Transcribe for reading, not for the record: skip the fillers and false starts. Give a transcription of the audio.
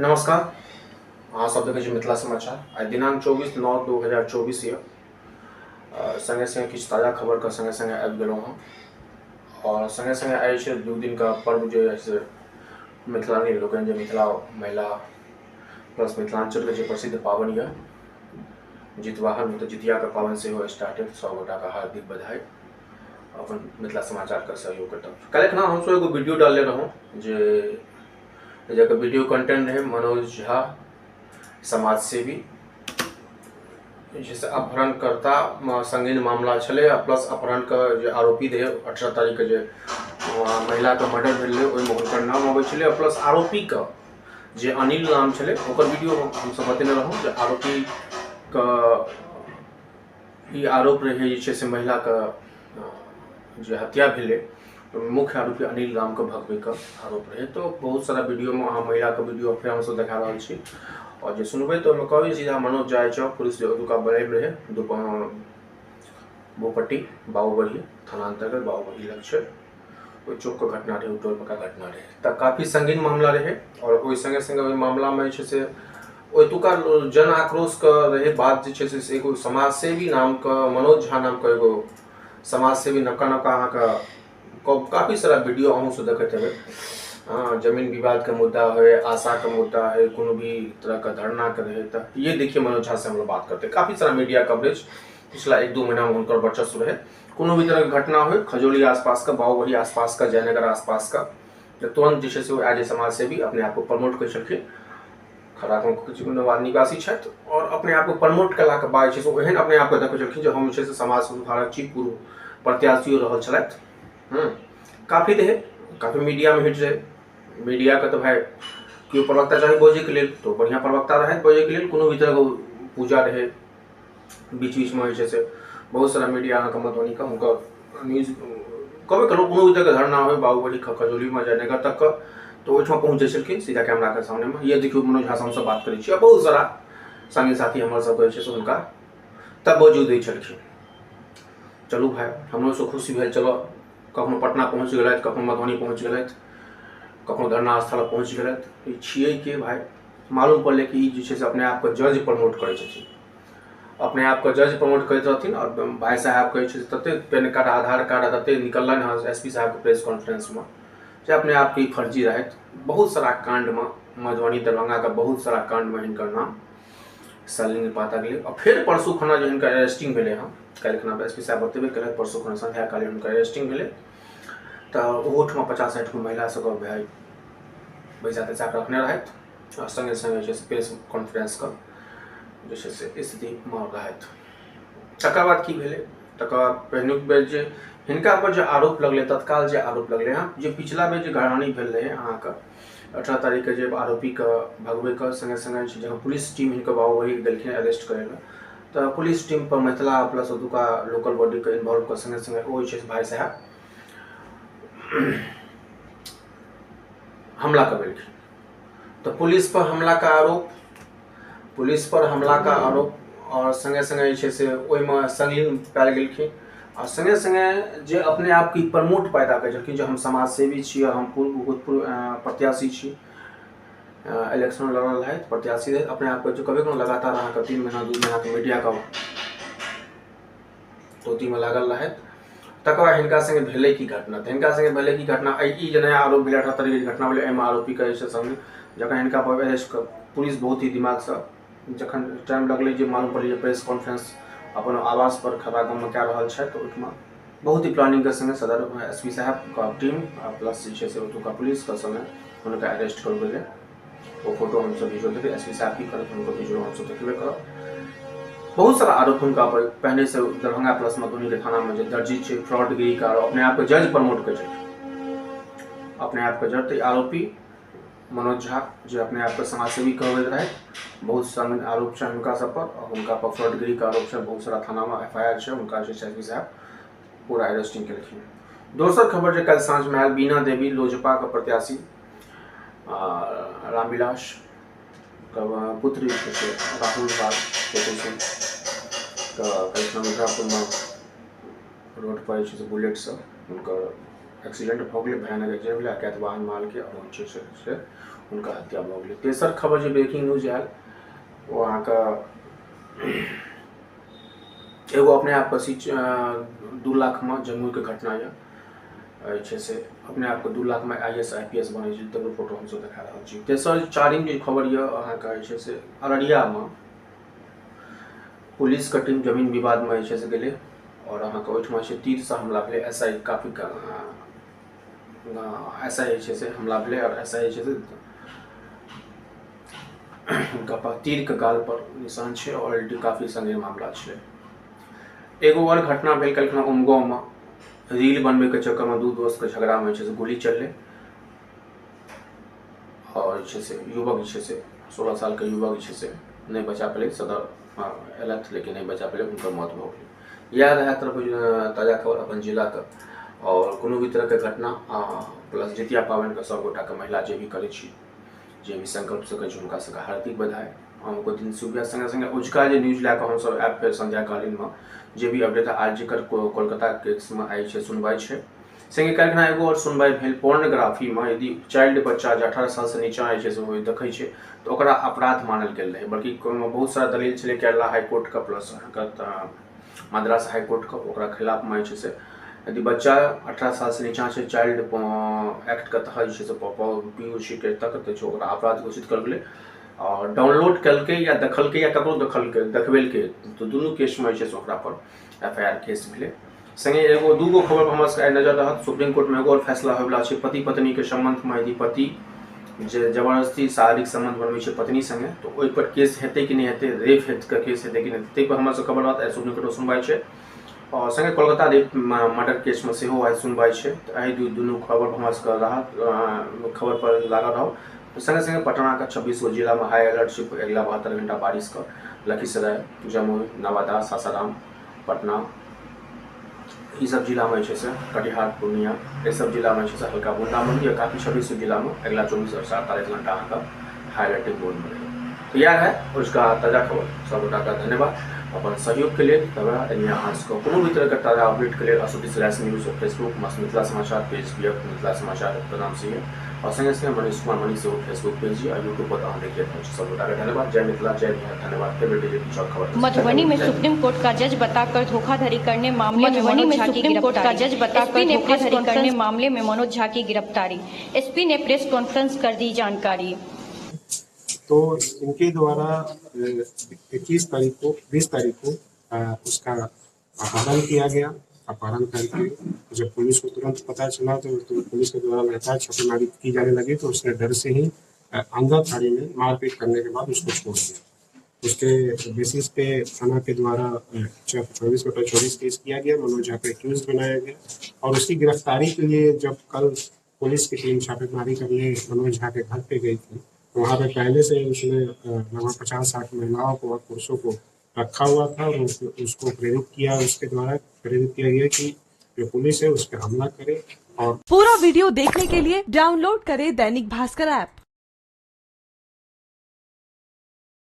नमस्कार, अहाँ सब देखै छी मिथिला समाचार। आइ दिनांक 24/9/2024 यऽ। संगे संगे किछु ताजा खबरके संगे संगे आबि गेलहुँ हँ और संगे संगे आइ छै 2 दिनका पर्व जे है से मिथिलानी लोकनि जे मिथिला महिला प्लस मिथिलांचलके जे प्रसिद्ध पाबनि यऽ जितवाहन मतलब जितियाके पाबनि सेहो स्टार्ट है। सब गोटाके हार्दिक बधाई अपन मिथिला समाचारके सहयोग करता। काल्हि खना हमसब एगो वीडियो डालने रहौं जे जकर वीडियो कंटेंट रहे मनोज झा समाज सेवी जैसे अपहरणकर्ता संगीन मामला छलै आ प्लस अपहरणके जे आरोपी रहै 18 तारीखके जे महिलाके मर्डर भेल रहै ओहिमे हुनकर नाम अबै छलै आ प्लस आरोपीके जे अनिल नाम छलै ओकर वीडियो हमसब बतेने रहौं जे आरोपीके ई आरोप रहै जे छै से महिलाके जे हत्या भेलै मुख्य आरोपी अनिल रामके भगबैके आरोप रहै। तो बहुत सारा वीडियोमे अहाँ महिलाके वीडियो फेर हमसब देखा रहल छी और जे सुनबै तऽ ओहिमे कहबै सीधा मनोज जाइ चौक पुलिस जे ओतुका बनैब रहै भूपट्टी बाबूबढ़ी थाना अन्तर्गत बाबूबढ़ी लग छै ओहि चौकके घटना रहै, ओ टोल परका घटना रहै। तऽ काफी संगीन मामला रहै और ओहि संगे संगे ओहि मामलामे जे छै से ओतुका जन आक्रोशके रहै बात जे छै से एगो समाजसेवी नामके मनोज झा नामके एगो समाजसेवी नवका नवका अहाँके काफी सारा वीडियो अहूँसँ देखैत हेबै। जमीन विवादके मुद्दा है, आशा के मुद्दा है, कोनो भी तरह का धरना के रहे तो ये देखिए मनोज झा से हम लोग बात करते हैं। काफी सारा मीडिया कवरेज पिछला 1-2 महीना में हुनकर वर्चस्व रहे। कोनो भी तरह के घटना हो खजौली आसपास का, बाबूबढ़ी आसपास का, जयनगर आसपास का, तो तुरंत जे छै से एज ए समाज सेवी अपने आप को प्रमोट कर छलखिन। खड़ा निवासी छथि और अपने आप को प्रमोट कलाके बाद जे छै से ओहन अपने आपके देखै छलखिन जे हम जे छै से समाज सुधारक छी, पूर्व प्रत्याशियो रहल छलथि। काफी रहे, काफी मीडियामे हिट रहे। मीडियाके तऽ भाय केओ प्रवक्ता चाही बजैके लेल तऽ बढ़िआँ प्रवक्ता रहथि बजैके लेल। कोनो भी तरहके पूजा रहै बीच बीचमे जे छै से बहुत सारा मीडिया अहाँके मधुबनीके हुनकर न्यूज कहबे केलहुँ। कोनो भी तरहके धरना होइ बाबूबढ़ी खजौलीमे जयनगर तकके तऽ ओहिठाम पहुँच जाइ छलखिन सीधा कैमराके सामनेमे। ये देखियौ मनोज झा से हमसब बात करै छी आ बहुत सारा संगी साथी हमर सबके जे छै से हुनका तवज्जो दै छलखिन। चलू भाय हमरो से खुशी भेल, चलो कखनो पटना पहुँच गेलथि, कखनो मधुबनी पहुँच गेलथि, कखनो धरना स्थल पहुँच गेलथि। ई छियै के भाय मालूम पड़लै कि ई जे छै से अपने आपके जज प्रमोट करै छथिन, अपने आपके जज प्रमोट करैत रहथिन। और भाई साहब कहै छै ततेक पैन कार्ड आधार कार्ड ततेक निकललनि हँ एस पी साहबके प्रेस कॉन्फ्रेंसमे जे अपने आपके ई फर्जी रहथि। बहुत सारा कांडमे मधुबनी दरभंगाके बहुत सारा कांडमे हिनकर नाम संलिग्न पाता गेलै। और फेर परसू खना जे हिनकर अरेस्टिंग भेलै हँ, काल्हि खना एस पी साहब बतेबे केलथि, परसू खना संध्या काले हुनकर अरेस्टिंग भेलै तऽ ओहोठमा 50-60 गो महिला सबके भाय बैसा तैसा कऽ रखने रहथि आ संगे संगे जे छै से प्रेस कॉन्फ्रेंसके जे छै से स्थितिमे रहथि। तकर बाद की भेलै, तकर बाद पहिलुक बेर जे हिनका पर जे आरोप लगलै, तत्काल जे आरोप लगलै हँ, जे पिछला बेर जे घरहानी भेल रहै अहाँके 18 तारीखके जे आरोपीके भगबैके संगे संगे जखन पुलिस टीम हिनकर बाबूबढ़ी गेलखिन अरेस्ट करै लए तऽ पुलिस टीम पर मिथिला प्लस ओतुका लोकल बॉडीके इन्वॉल्व के संगे संगे ओ जे छै से भाई साहब हमला करबेलखिन। तऽ पुलिस पर हमला का आरोप, पुलिस पर हमला का आरोप और संगे संगे जे छै से ओहिमे संलग्न पायल गेलखिन। आ संगे संगे जे अपने आपके प्रमोट पैदा करै छलखिन जे हम समाजसेवी छी और हम पूर्व भूतपूर्व प्रत्याशी छी, इलेक्शन लड़ल रहथि, प्रत्याशी रहथि, अपने आपके जो कभी कोनो लगातार अहाँके 3 महीना 2 महीनाके मीडियाके तोतीमे लागल रहथि। तकर बाद हिनका संगे भेलै की घटना, तऽ हिनका संगे भेलै की घटना, ई जे नया आरोप भेलै 18 तारीख घटना भेलै एहिमे आरोपीके जे छै संग जखन हिनका पर अरेस्ट पुलिस बहुत ही दिमागसँ जखन टाइम लगलै जे मालूम पड़लै जे प्रेस कॉन्फ्रेंस अपन आवास पर खड़ा गाँवमे कए रहल छथि तऽ ओहिठमा बहुत ही प्लानिंगके संगे सदर एस पी साहबके टीम आ प्लस जे छै से ओतुका पुलिसके संगे हुनका अरेस्ट कयल गेलै। ओ फोटो हमसब भिजुअल देखबै, एस पी साहब की करत हुनको भिजुअल हमसब देखबे करब। बहुत सारा आरोप हुनका पर पहले से दरभंगा प्लस मधुबनी के थाना में जे दर्जी छै फ्रॉडगिरी का आरोप, अपने आपके जज प्रमोट कर छै, अपने आपके जज। तो आरोपी मनोज झा जे अपने आपके समाजसेवी कहबैत रहे, बहुत संगीन आरोप छै हुनका सब पर और हुनका पर फ्रॉडगिरी के आरोप छै, बहुत सारा थाना में एफ I R छै, हुनका जे छै एस पी साहब पूरा अरेस्टिंग केलखिन। दोसर खबर जे काल्हि साँझ में आयल, बीना देवी लोजपा के प्रत्याशी रामविलास पुत्री छै राहुल राज सिंह के काल्हि मुजफ्फरपुरमे रोड पर जे छै से बुलेटसँ हुनकर एक्सीडेंट भऽ गेलै, भयानक एक्सीडेंट भेलै, अज्ञात वाहन मालके आओर जे छै से हुनका हत्या भऽ गेलै। तेसर खबर जे ब्रेकिंग न्यूज आयल ओ अहाँके एगो अपने आपके 2 लाखमे जमुईके घटना यऽ जे छै से अपने आपके 2 लाखमे IS IPS बनै छै, तकर फोटो हमसब देखा रहल छी। तेसर चारिम जे खबर यऽ अहाँके जे छै से अररियामे पुलिसके टीम जमीन विवादमे जे छै से गेलै आओर अहाँके ओहिठमा छै तीरसँ हमला भेलै। SI काफी SI जे छै से हमला भेलै आओर SI जे छै से हुनका पास तीरके गाल पर निशान छै, ऑलरेडी काफी संगीन मामला छै। एगो और घटना भेल काल्हिखना उमगाँवमे, रील बनबैके चक्करमे 2 दोस्तके झगड़ामे जे छै से गोली चललै और जे छै से युवक जे छै से 16 सालके युवक जे छै से नहि बचा पेलै, सदर एलथि लेकिन नहि बचा पेलै, हुनकर मौत भऽ गेलै। इएह रहै तरफ ताजा खबर अपन जिलाके और कोनो भी तरहके घटना प्लस जितिया पाबनिके सब गोटाके महिला जे भी करै छी, जे भी संकल्प से करै छी, हुनका सबके हार्दिक बधाई। हमको दिन सुविधा संगे संगे अजुका जे न्यूज लए कऽ हमसब आयब फेर संध्याकालीनमे जे भी अपडेट आज कोलकाता केसमे आइ छै सुनवाइ छै। संगे काल्हिखना एगो आओर सुनवाइ भेल पोर्नोग्राफीमे, यदि चाइल्ड बच्चा जे 18 सालसँ नीचाँ जे छै से ओ देखै छै तऽ ओकरा अपराध मानल गेल रहै, बल्कि ओहिमे बहुत सारा दलील छलै केरला हाईकोर्टके प्लस अहाँके मद्रास हाईकोर्टके, ओकरा खिलाफमे जे छै से यदि बच्चा 18 सालसँ नीचाँ छै चाइल्ड एक्टके तहत जे छै से PUC के तक तऽ ओकरा अपराध घोषित कयल गेलै और डाउनलोड केलकै या देखलकै या ककरो देखलकै देखबेलकै तऽ दुनू केसमे जे छै से ओकरा पर FIR केस भेलै। संगे एगो दूगो खबर पर हमरा सबके आइ नजर रहत। सुप्रीम कोर्टमे एगो और फैसला होयवला छै पति पत्नीके सम्बन्धमे, यदि पति जे जबरदस्ती शारीरिक सम्बन्ध बनबै छै पत्नी संगे तऽ ओहिपर केस हेतै कि नहि हेतै, रेप के केस हेतै कि नहि हेतै, ताहि पर हमरा सबके खबर रहत। आइ सुप्रीम कोर्टमे सुनवाइ छै और संगे कोलकाता रेप मर्डर केसमे सेहो आइ सुनवाइ छै। तऽ एहि दुनू खबर पर हमरा सबके रहत, खबर पर लागल रहब। संगे संगे पटनाके 26 गो जिलामे हाई अलर्ट छै अगिला 72 घंटा बारिशके, लखीसराय, जमुई, नवादा, सासाराम, पटना ई सब जिलामे जे छै से कटिहार, पूर्णिया एहि सब जिलामे जे छै से हल्का बूंदाबांदी या काफी 26 जिलामे अगिला 24 और 48 घंटा अहाँके हाई अलर्टिंग मोडमे रहै। तो यह है उसका ताज़ा खबर। सब गोटाके धन्यवाद अपन सहयोग के लिए। तब अहाँ सबके कोनो भी तरहके ताज़ा अपडेट के लिए असुति स्लैश न्यूज फेसबुक मिथिला समाचार पेज भी मिथिला समाचार के नाम से और संगे संगे मनीष कुमार मनी से फेसबुक पेज और यूट्यूब पर अहाँ देखिए। सब गोटाके धन्यवाद। जय मिथिला, जय बिहार। धन्यवाद। फिर भेटै छै खबर। मधुबनी में सुप्रीम कोर्ट का जज बताकर धोखाधड़ी करने मामले में मनोज झा की कोर्ट का जज बताकर धोखाधड़ी करने मामले में मनोज झा की गिरफ्तारी, SP ने प्रेस कॉन्फ्रेंस कर दी जानकारी। तो इनके द्वारा 21 तारीख को 20 तारीख को उसका अपहरण किया गया। अपहरण करके जब पुलिस को तुरंत पता चला तो पुलिस के द्वारा लगातार छापेमारी की जाने लगी, तो उसने डर से ही आंध्रा थाने में मारपीट करने के बाद उसको छोड़ दिया। उसके बेसिस पे थाना के द्वारा 24/24 केस किया गया, मनोज झा को एक्यूज बनाया गया और उसकी गिरफ्तारी के लिए जब कल पुलिस की टीम छापेमारी करने मनोज झा के घर पे गई थी, तो वहाँ पे पहले से उसने लगभग 50-60 महिलाओं को और पुरुषों को रखा हुआ था और उसको प्रेरित किया। उसके द्वारा प्रेरित किया गया कि जो पुलिस है उस पर हमला करे। और पूरा वीडियो देखने के लिए डाउनलोड करें दैनिक भास्कर ऐप।